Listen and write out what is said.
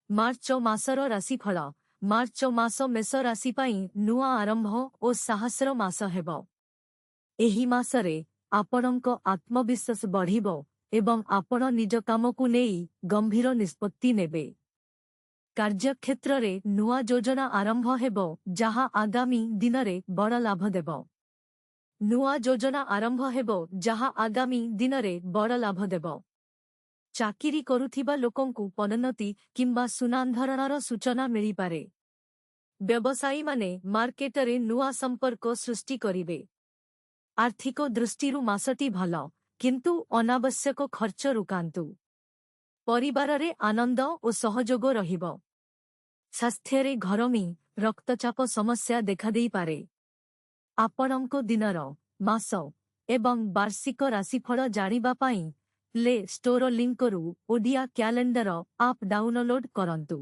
March ମାସର ରାଶିଫଳ। March ମାସ ମେଷ ରାଶି ପାଇଁ ନୂଆ ଆରମ୍ଭ ଓ ସାହସର ମାସ ହେବ। ଏହି ମାସରେ ଆପଣଙ୍କ ଆତ୍ମବିଶ୍ୱାସ ବଢ଼ିବ ଏବଂ ଆପଣ ନିଜ କାମକୁ ନେଇ ଗମ୍ଭୀର ନିଷ୍ପତ୍ତି ନେବେ। କାର୍ଯ୍ୟକ୍ଷେତ୍ରରେ ନୂଆ ଯୋଜନା ଆରମ୍ଭ ହେବ, ଯାହା ଆଗାମୀ ଦିନରେ ବଡ଼ ଲାଭ ଦେବ। ନୂଆ ଯୋଜନା ଆରମ୍ଭ ହେବ, ଯାହା ଆଗାମୀ ଦିନରେ ବଡ଼ ଲାଭ ଦେବ। ଚାକିରି କରୁଥିବା ଲୋକଙ୍କୁ ପଦୋନ୍ନତି କିମ୍ବା ସୁନାଧରଣର ସୂଚନା ମିଳିପାରେ। ବ୍ୟବସାୟୀମାନେ ମାର୍କେଟରେ ନୂଆ ସମ୍ପର୍କ ସୃଷ୍ଟି କରିବେ। ଆର୍ଥିକ ଦୃଷ୍ଟିରୁ ମାସଟି ଭଲ, କିନ୍ତୁ ଅନାବଶ୍ୟକ ଖର୍ଚ୍ଚ ରୋକାନ୍ତୁ। ପରିବାରରେ ଆନନ୍ଦ ଓ ସହଯୋଗ ରହିବ। ସ୍ୱାସ୍ଥ୍ୟରେ ଗରମି, ରକ୍ତଚାପ ସମସ୍ୟା ଦେଖାଦେଇପାରେ। ଆପଣଙ୍କ ଦିନର, ମାସ ଏବଂ ବାର୍ଷିକ ରାଶିଫଳ ଜାଣିବା ପାଇଁ ପ୍ଲେ ଷ୍ଟୋର ଲିଙ୍କରୁ ଓଡ଼ିଆ କ୍ୟାଲେଣ୍ଡର ଆପ୍ ଡାଉନଲୋଡ୍ କରନ୍ତୁ।